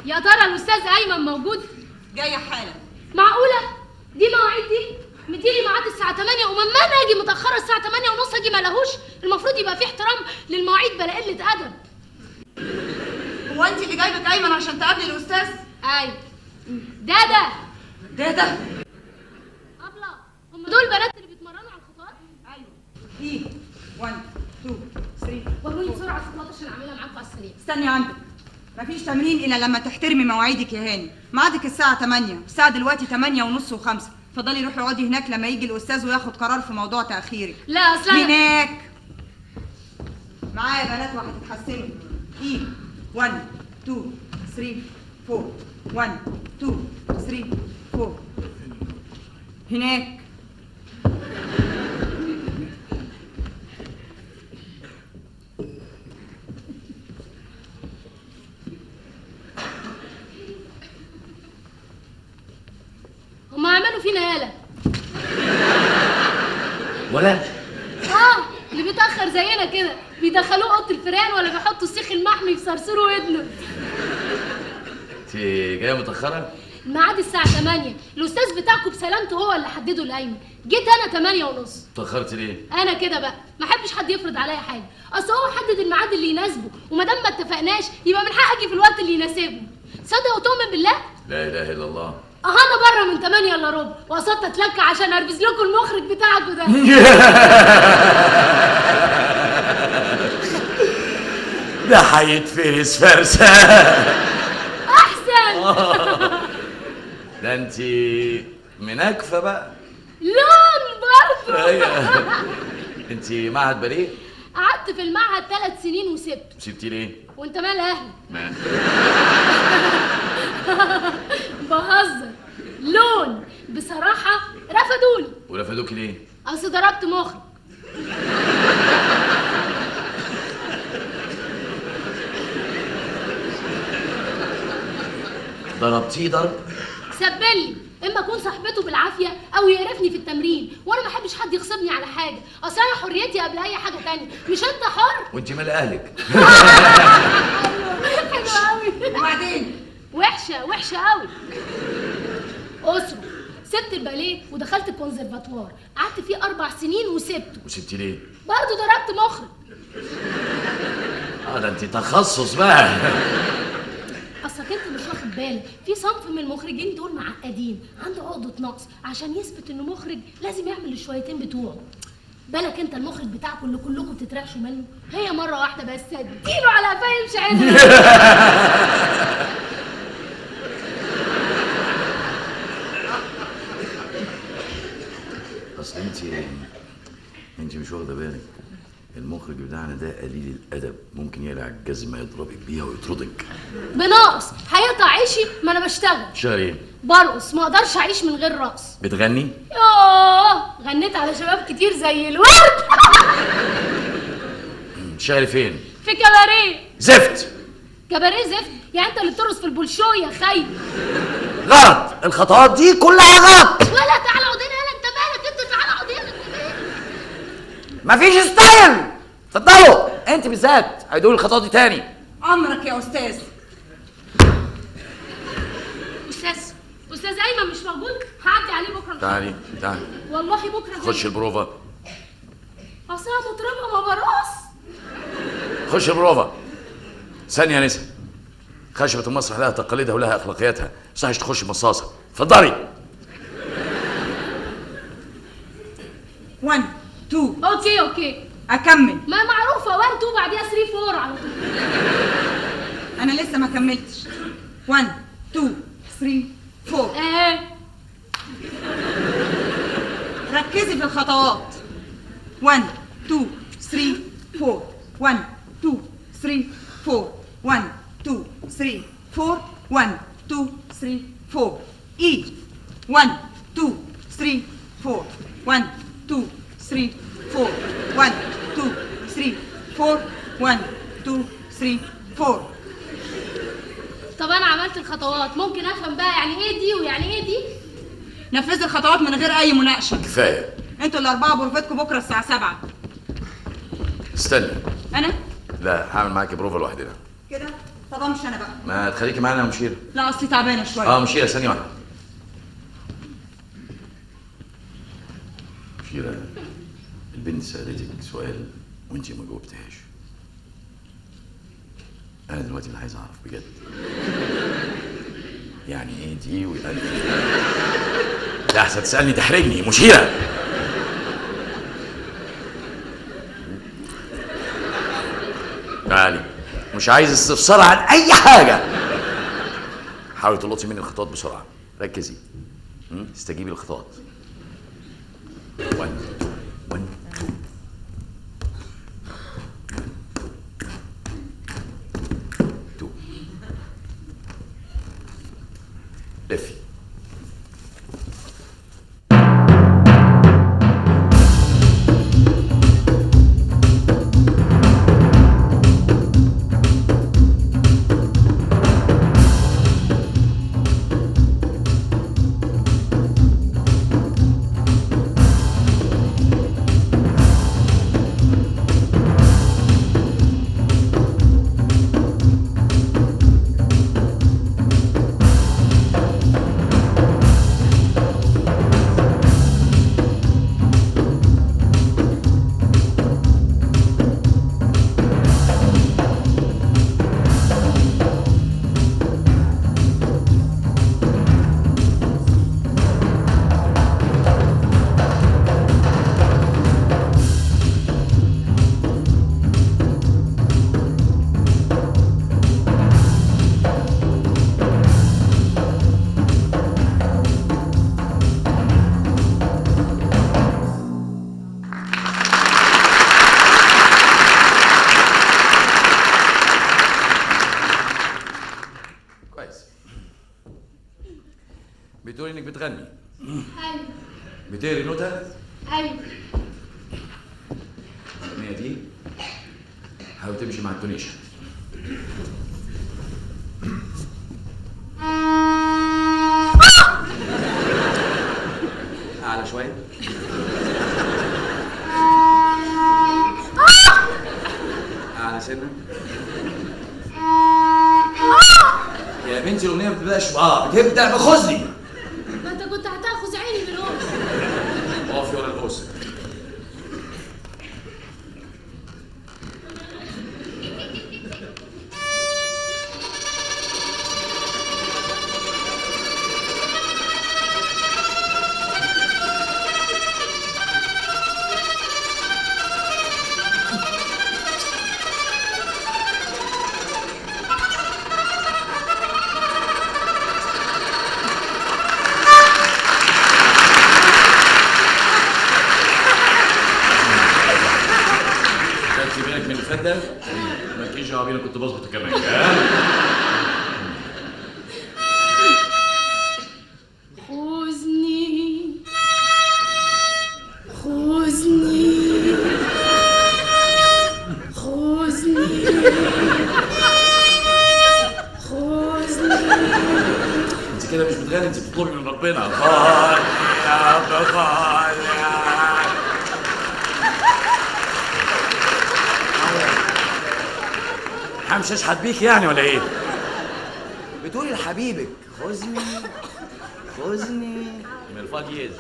يا ترى الاستاذ ايمن موجود؟ جاية حالا. معقولة؟ دي مواعيد دي؟ مديلي ميعاد الساعة 8 وما انا اجي متاخرة الساعة 8:30 اجي ما لهوش. المفروض يبقى في احترام للمواعيد بلا قلة ادب. هو انت اللي جايبك ايمن عشان تقابلي الاستاذ؟ ايوه. دادا دادا ابله، هم دول بنات اللي بيتمرنوا على الخطوات؟ ايوه. ايه 1 2 3. وروني بسرعة الخطوات عشان اعملها معاكم على السريع. استني عندك، مفيش تمرين الا لما تحترمي مواعيدك يا هاني. ميعادك الساعة 8، الساعة دلوقتي 8:30 و5. اتفضلي روحي اقعدي هناك لما يجي الاستاذ وياخد قرار في موضوع تاخيرك. لا اصل هناك معايا يا بنات وهتتحسنوا. ايه 1 2 3 4 1 2 3 4. هناك. هما عملوا فينا يالا ولا؟ اللي بيتأخر زينا كده بيدخلوه اوضة الفيران ولا بيحطوا السيخ المحمي في صرصور ودنه. انت جاية متاخرة؟ الميعاد الساعة 8، الاستاذ بتاعكم بسلامته هو اللي حدده لايمن. جيت انا 8:30. اتاخرت ليه؟ انا كده بقى ما احبش حد يفرض عليا حاجة، اصل هو حدد الميعاد اللي يناسبه، وما دام ما اتفقناش يبقى من حقي في الوقت اللي يناسبني. صدق وتؤمن بالله؟ لا اله الا الله. انا بره من 7:45 وقصدت اتلكع عشان اربز لكم المخرج بتاعكم ده. ده هيتفرس فرسه. احسن. ده انت مناكفه بقى. لون برضه. ايوه. انت معهد باليه؟ قعدت في المعهد 3 سنين وسبته. سبتي ليه؟ وانت مال اهلك؟ بهزر. لون بصراحة رفضوني. ورفضوكي ليه؟ اصل ضربت مخرج. ضربتيه ضرب؟ سبلي، اما اكون صاحبته بالعافية او يقرفني في التمرين، وانا ما احبش حد يغصبني على حاجة، اصل انا حريتي قبل اي حاجة تانية. مش انت حر؟ وانت مال اهلك؟ ايوه حلوة قوي. وبعدين؟ وحشة وحشة قوي. اسره، سبت الباليه ودخلت الكونسرفاتوار، قعدت فيه 4 سنين وسبته. وسبتي ليه؟ برضه ضربت مخرج. ده انت تخصص بقى. اصلك انت مش واخد بالك، في صنف من المخرجين دول معقدين، عنده عقدة نقص، عشان يثبت انه مخرج لازم يعمل الشويتين بتوعه. بالك انت المخرج بتاعكم اللي كلكم بتترعشوا منه، هي مرة واحدة بس اديله على قفاه يمشي عدل. اصل انت مش واخده بالك، المخرج بتاعنا ده قليل الادب، ممكن يقلع الجزمة يضربك بيها ويطردك. بناقص هيقطع عيشي، ما انا بشتغل. بتشتغل ايه؟ برقص، ما اقدرش اعيش من غير رقص. بتغني؟ يوه غنيت على شباب كتير زي الورد. بتشتغلي فين؟ في كباريه. زفت. كباريه زفت؟ يعني انت اللي بترقص في البولشو يا خي. غلط، الخطوات دي كلها غلط. ولا تعالى اقعد هنا، انت مالك؟ انت تعالى اقعد هنا، انت مالك؟ مفيش style. اتفضلوا انت بالذات عيدوا الخطوات دي تاني. امرك يا استاذ. استاذ ايمن مش موجود؟ هعدي عليه بكره. تعالي تعالي. والله بكره. خش البروفه. اصل انا مطربه ما برقص. خش البروفه. ثانية يا نسا، خشبه المسرح لها تقاليدها ولها اخلاقياتها، ما يصحش تخش مصاصه. اتفضلي. 1 2. okay okay. اكمل؟ ما معروفة 1 2 بعديها 3 4 على طول. انا لسه ما كملتش. 1 2 3 4. ركزي في الخطوات. 1 2 3 4 1 2 3 4 1 2 3 4 1 2 3 4. اي 1 2 3 4 1 2 3 4 1 2 3 4 1 2 3 4. طب انا عملت الخطوات، ممكن افهم بقى يعني ايه دي ويعني ايه دي؟ نفذي الخطوات من غير اي مناقشة. كفاية. انتوا الاربعة بروفتكم بكره الساعة 7. استني. انا؟ لا هعمل معاكي بروفه لوحدنا. كده؟ طب طب امشي انا بقى. ما تخليكي معانا يا مشيره. لا اصلي تعبانة شوية. مشيره ثانية واحدة. مشيره، البنت سالتك سؤال وانت ما جاوبتهاش. انا دلوقتي اللي عايز اعرف بجد يعني ايه دي ويعني ايه. لا احسن تسالني تحرجني. مشيره، تعالي، مش عايز استفسار عن اي حاجة. حاولي تلقطي مني الخطوات بسرعة، ركزي، استجيبي للخطوات. 1 2 1 2 لفي. بتقولي انك بتغني. ايوه. بتقري نوتة؟ ايوه. الأغنية دي حاول تمشي مع ال intonation. أعلى شوية. أعلى سنة. يا بنتي الأغنية ما بتبدأش بتبدأ بخزني. ما أنت كنت هتاخذ عيني من هون. اقفي ورا القوس. مالكيش دعوه بينا، كنت بظبط كمان. خذني خذني خذني خذني. انت كده مش بتغني، انت بتطلبي من ربنا. خالي يا رب خالي. همشي اشحت بيك يعني ولا ايه؟ بتقولي لحبيبك خذني خذني من الفاضيز.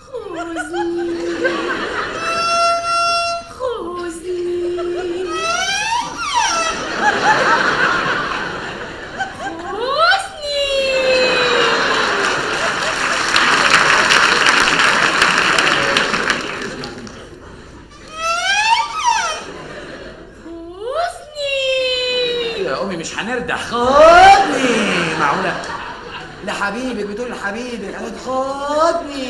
خذني خذني خذني. يا امي مش هنردح. خدني. معقولة؟ لحبيبك بتقول لحبيبك خدني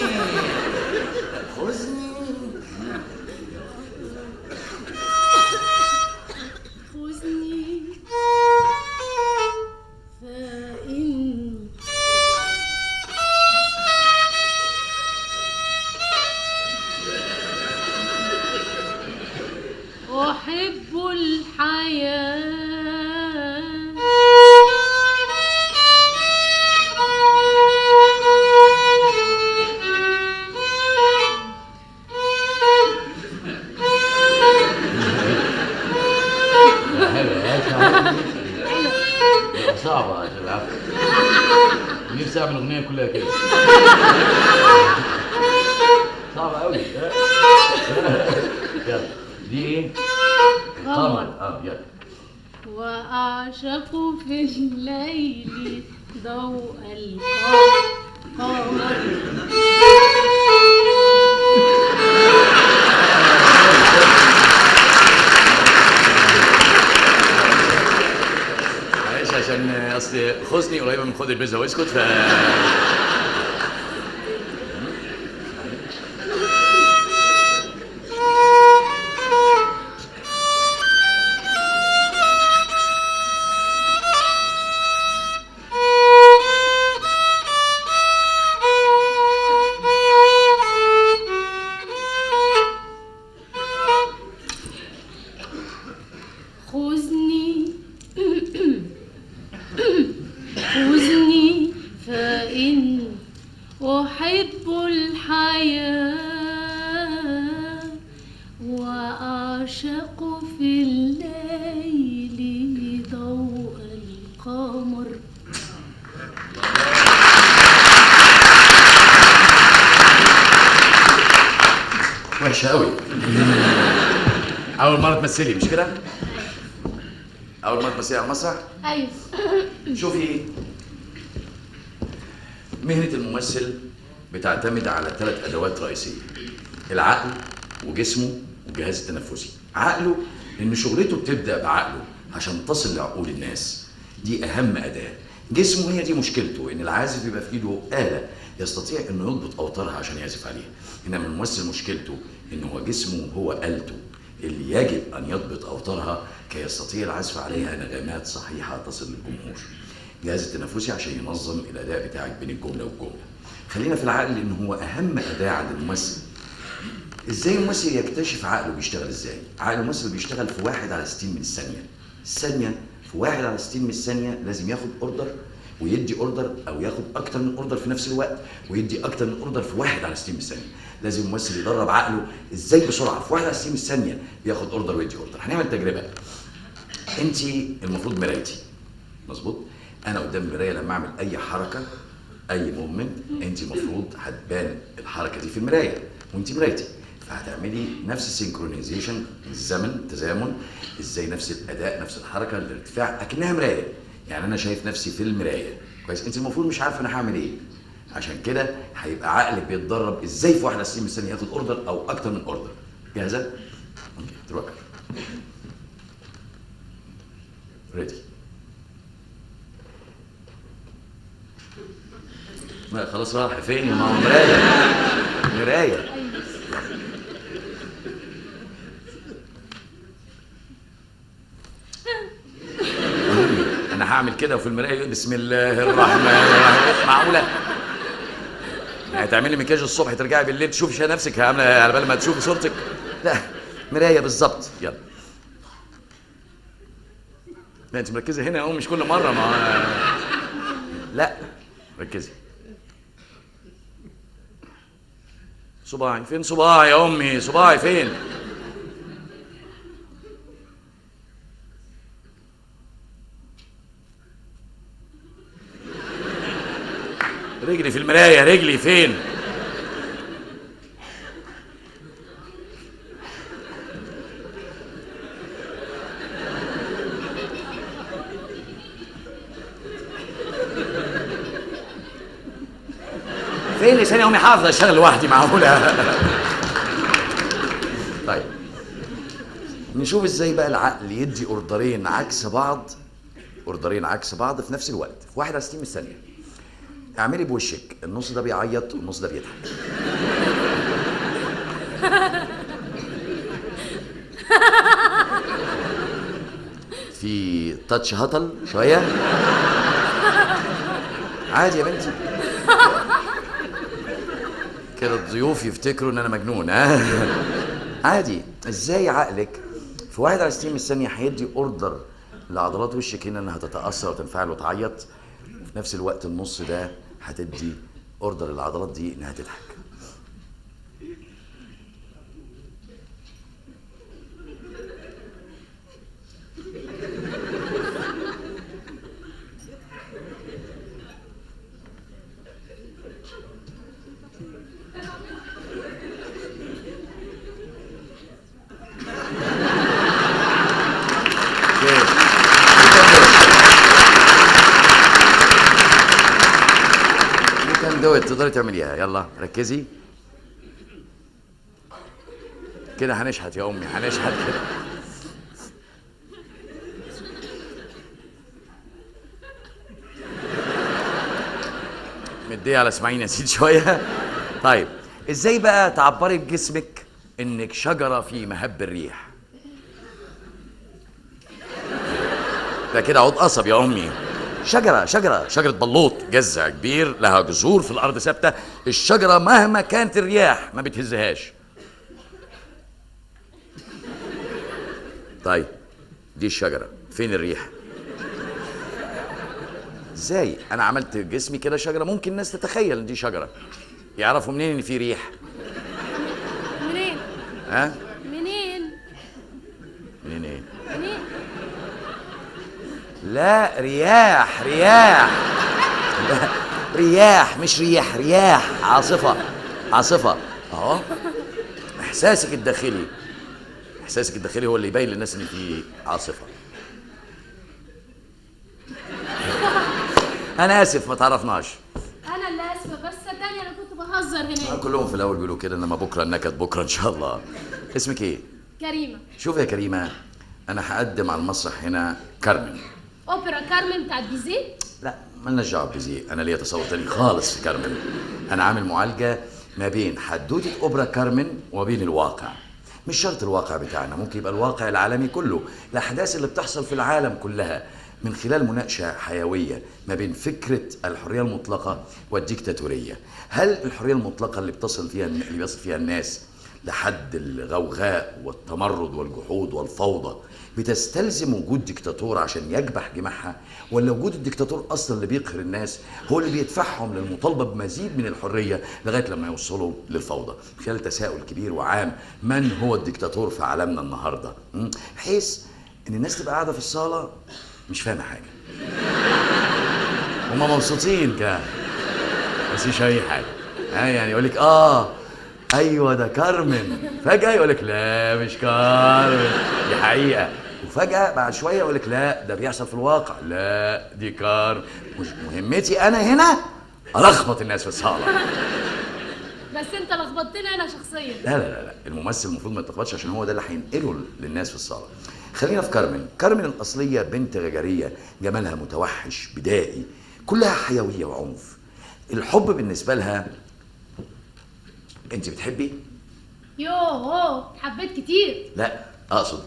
خذني خذني فإني أحب الحياة. صعبة عشان العافية. نفسي اعمل اغنية كلها كده. صعبة قوي. يلا دي ايه؟ قمر. يلا. وأعشق في الليل ضوء القمر. معلش عشان اصل خزني قريبه من خد البيتزا واسكت ف خذني فإني أحب الحياة وأعشق في الليل ضوء القمر. وحشة أوي. أول مرة تمثلي مش كده؟ أول مرة تمثلي على المسرح؟ أيوه. شوفي، مهنة الممثل بتعتمد على 3 أدوات رئيسية: العقل وجسمه والجهاز التنفسي. عقله لأن شغلته بتبدأ بعقله عشان تصل لعقول الناس، دي أهم أداة. جسمه هي دي مشكلته، إن العازف بيبقى في إيده آلة يستطيع إنه يضبط أوتارها عشان يعزف عليها، إنما الممثل مشكلته إن هو جسمه هو آلته اللي يجب أن يضبط أوتارها كي يستطيع العزف عليها نغمات صحيحة تصل للجمهور. الجهاز التنفسي عشان ينظم الأداء بتاعك بين الجملة والجملة. خلينا في العقل لأن هو أهم أداة عند الممثل. إزاي الممثل يكتشف عقله بيشتغل إزاي؟ عقل الممثل بيشتغل في 1/60 من الثانية. الثانية في 1/60 من الثانية لازم ياخد order ويدي order، أو ياخد أكتر من order في نفس الوقت ويدي أكتر من order في 1/60 من الثانية. لازم الممثل يدرب عقله إزاي بسرعة في 1/60 من الثانية بياخد order ويدي order. هنعمل تجربة. أنت المفروض مرايتي، مظبوط؟ أنا قدام المراية لما أعمل أي حركة، أي movement، أنت المفروض هتبان الحركة دي في المراية وأنت مرايتي، فهتعملي نفس ال synchronization، الزمن، تزامن، إزاي نفس الأداء، نفس الحركة، الارتفاع، أكنها مراية. يعني أنا شايف نفسي في المراية، كويس؟ أنت المفروض مش عارفة أنا هعمل إيه. عشان كده هيبقى عقلك بيتدرب إزاي في 1/60 من الثانية ياخد order أو أكتر من order. جاهزة؟ okay، دلوقتي. ready. لا خلاص راح فين؟ ما هو مراية. مراية. أنا هعمل كده وفي المراية بسم الله الرحمن الرحيم. معقولة؟ هتعملي مكياج الصبح ترجعي بالليل تشوفي نفسك عاملة على بال ما تشوفي صورتك؟ لا مراية بالظبط. يلا. لا أنت مركزة هنا أهو، مش كل مرة ما لا ركزي. صباعي فين؟ صباعي يا أمي، صباعي فين؟ رجلي في المراية، رجلي فين؟ فين لساني يا امي؟ حافظه اشتغل لوحدي، معقولة؟ طيب نشوف ازاي بقى العقل يدي order ين عكس بعض، order ين عكس بعض في نفس الوقت في 1/60 من الثانية. اعملي بوشك، النص ده بيعيط والنص ده بيضحك. في touch هطل شوية. عادي يا بنتي كده، الضيوف يفتكروا ان انا مجنون. ها عادي. ازاي عقلك في 1/60 من الثانية هيدي order لعضلات وشك هنا انها تتاثر وتنفعل وتعيط، وفي نفس الوقت النص ده هتدي order للعضلات دي انها تضحك. do it، تقدري تعمليها. يلا ركزي كده. هنشحت يا امي، هنشحت كده. مديه على اسماعيل ياسين شوية. طيب ازاي بقى تعبري بجسمك انك شجرة في مهب الريح؟ ده كده عود قصب يا امي. شجرة شجرة شجرة بلوط، جذع كبير لها جذور في الارض ثابتة، الشجرة مهما كانت الرياح ما بتهزهاش. طيب دي الشجرة، فين الريح؟ ازاي انا عملت جسمي كده شجرة؟ ممكن الناس تتخيل ان دي شجرة، يعرفوا منين ان في ريح؟ منين؟ ها؟ منين؟ منين ايه؟ منين؟ لا رياح، رياح. لا رياح مش ريح، رياح، عاصفة، عاصفة. اهو احساسك الداخلي، احساسك الداخلي هو اللي يبين للناس ان في عاصفة. انا اسف ما تعرفناش. انا اللي اسفه، بس صدقني انا كنت بهزر هناك. كلهم في الاول بيقولوا كده، انما بكره النكد بكره ان شاء الله. اسمك ايه؟ كريمة. شوف يا كريمة، انا هقدم على المسرح هنا كارمن. اوبرا كارمن بتاعت بيزيه؟ لا مالناش دعوه ببيزيه، انا ليا تصور تاني خالص في كارمن. انا عامل معالجة ما بين حدوتة اوبرا كارمن وبين الواقع. مش شرط الواقع بتاعنا، ممكن يبقى الواقع العالمي كله، الاحداث اللي بتحصل في العالم كلها، من خلال مناقشة حيوية ما بين فكرة الحرية المطلقة والديكتاتورية. هل الحرية المطلقة اللي بتصل فيها اللي بيصل فيها الناس لحد الغوغاء والتمرد والجحود والفوضى بتستلزم وجود ديكتاتور عشان يكبح جماحها، ولا وجود الديكتاتور اصلا اللي بيقهر الناس هو اللي بيدفعهم للمطالبة بمزيد من الحرية لغاية لما يوصلوا للفوضى؟ خلال تساؤل كبير وعام، من هو الديكتاتور في عالمنا النهارده؟ بحيث ان الناس تبقى قاعدة في الصاله مش فاهمه حاجة، هما مبسوطين كده بس مش اي حاجة. يعني يقول لك اه ايوه ده كارمن، فجأة يقول لك لا مش كارمن دي حقيقة، وفجأة بعد شوية يقول لك لا ده بيحصل في الواقع، لا دي كارمن. مش مهمتي أنا هنا ألخبط الناس في الصالة. بس أنت لخبطتني أنا شخصيا. لا لا لا لا، الممثل المفروض ما يتلخبطش عشان هو ده اللي هينقله للناس في الصالة. خلينا في كارمن. كارمن الأصلية بنت غجرية، جمالها متوحش بدائي، كلها حيوية وعنف. الحب بالنسبة لها، انت بتحبي؟ يوه حبيت كتير. لا اقصد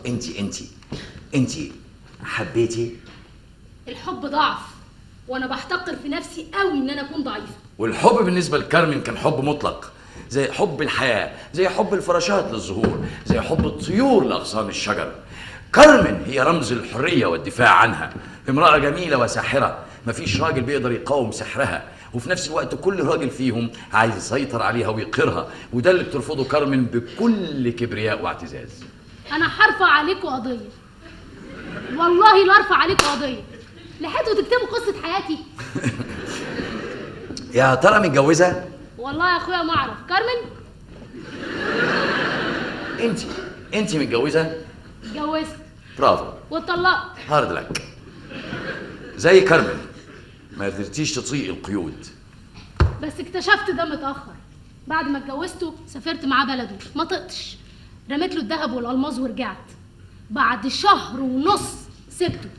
انت حبيتي؟ الحب ضعف، وانا بحتقر في نفسي قوي ان انا اكون ضعيفة. والحب بالنسبة لكارمن كان حب مطلق، زي حب الحياة، زي حب الفراشات للزهور، زي حب الطيور لاغصان الشجر. كارمن هي رمز الحرية والدفاع عنها، امراة جميلة وساحره، مفيش راجل بيقدر يقاوم سحرها، وفي نفس الوقت كل راجل فيهم عايز يسيطر عليها ويقهرها، وده اللي بترفضه كارمن بكل كبرياء واعتزاز. انا هرفع عليكم قضية، والله لا ارفع عليكم قضية، لحقتوا تكتبوا قصة حياتي. يا ترى متجوزة؟ والله يا اخويا ما اعرف. كارمن؟ انت متجوزة؟ اتجوزت. برافو. واتطلقت. hard luck. زي كارمن ما قدرتيش تطيقي القيود. بس اكتشفت ده متأخر، بعد ما اتجوزته سافرت معاه بلده، ما طقتش، رميت له الذهب والألماظ ورجعت. بعد 1.5 شهر سبته.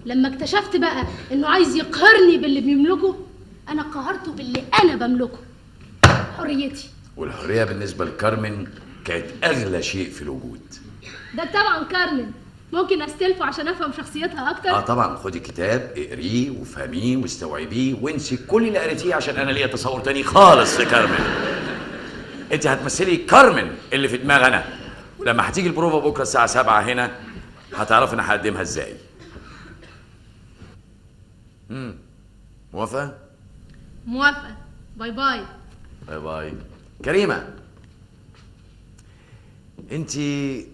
لما اكتشفت بقى انه عايز يقهرني باللي بيملكه، انا قهرته باللي انا بملكه، حريتي. والحرية بالنسبة لكارمن كانت أغلى شيء في الوجود. ده طبعا كارمن، ممكن استلفه عشان افهم شخصيتها اكتر؟ اه طبعا، خدي كتاب اقريه وافهميه واستوعبيه وانسي كل اللي قريتيه، عشان انا ليا تصور تاني خالص لكارمن. انت هتمثلي كارمن اللي في دماغ انا، ولما هتيجي البروفا بكره الساعة 7 هنا هتعرفي انا هقدمها ازاي. موافقة؟ موافقة. bye bye. bye bye. كريمة، انت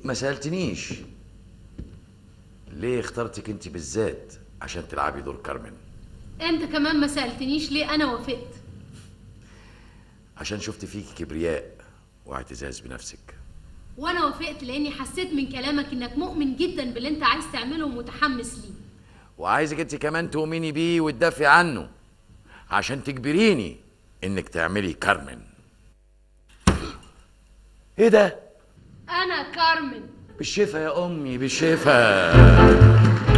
ما سالتنيش ليه اخترتك انت بالذات عشان تلعبي دور كارمن؟ انت كمان ما سألتنيش ليه انا وافقت. عشان شفت فيكي كبرياء واعتزاز بنفسك. وانا وافقت لاني حسيت من كلامك انك مؤمن جدا باللي انت عايز تعمله ومتحمس ليه. وعايزك انت كمان تؤمني بيه وتدافعي عنه عشان تجبريني انك تعملي كارمن. ايه ده؟ انا كارمن. بالشفا يا امي، بالشفا.